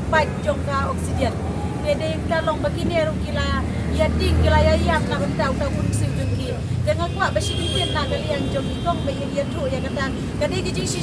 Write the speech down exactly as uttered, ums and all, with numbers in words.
Pipe jong ka oxygen. Te dei kata long ba kine ruh ki la ïa ting, ki la ïa ïam na bynta uta u mynsiem jong ki. Te nga kwah ba shi kyntien na ka liang jong i kong ba ïa ïathuh ïa kata. Ka dei ka jingshisha